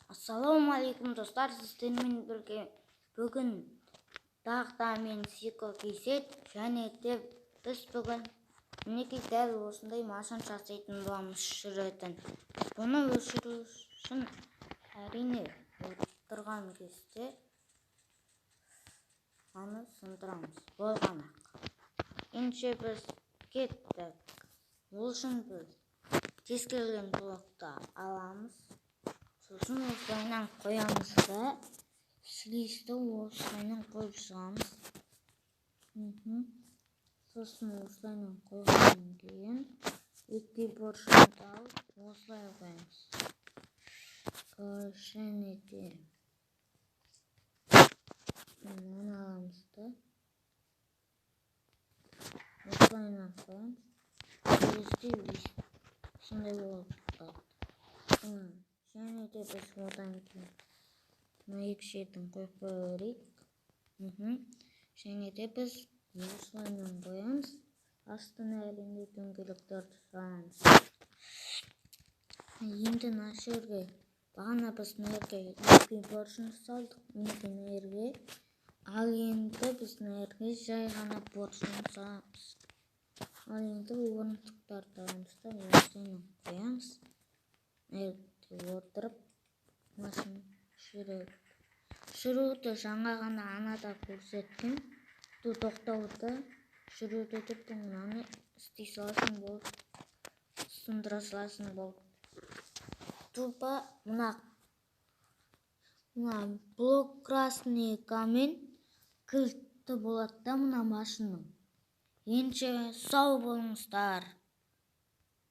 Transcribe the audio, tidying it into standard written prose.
Ассалаумағалейкум, достар! Сіздермен бірге бүгін тағы да мен, Сико Кейсет. Және де біз бүгін, мінекей, дәл осындай машина жасайтын боламыз, жүретін. Бұны өшіру үшін, әрине, отырған кезде аны сындырамыз, болған ақ. Ендеше біз кеттік. Ол үшін біз кез келген блокты аламыз, сосын осылайынан қоямыз да, слизді осылайынан қойып шығамыз. Сосын осылайынан қойғаннан кейін екі бұрышын алып, осылай қоямыз. Және де мынаны аламыз да, осылайынан қоямыз. Кезде сондай болып тұрады. Және де біз одан кейін мына екі шетін қойып қоя берейік. Және де біз осылайынан қоямыз, астына, әрине, дөңгелектерді саламыз. Енді мына жерге, бағана біз мына жерге екі поршень салдық, мінекей, мына жерге. Ал енді біз мына жерге жай ғана поршень саламыз. Ал енді орындықтарды аламыз да, осылайынан қоямыз. Мына жерге отырып машина жүреді. Жүруді жаңа ғана анада көрсеткен. Тоқтауды, жүруді деп, мынаны істей саласың, болды, сындыра саласың, болды. Тупо мына блок красный камень кілтті болады да мына машинаның. Ендеше сау болыңыздар.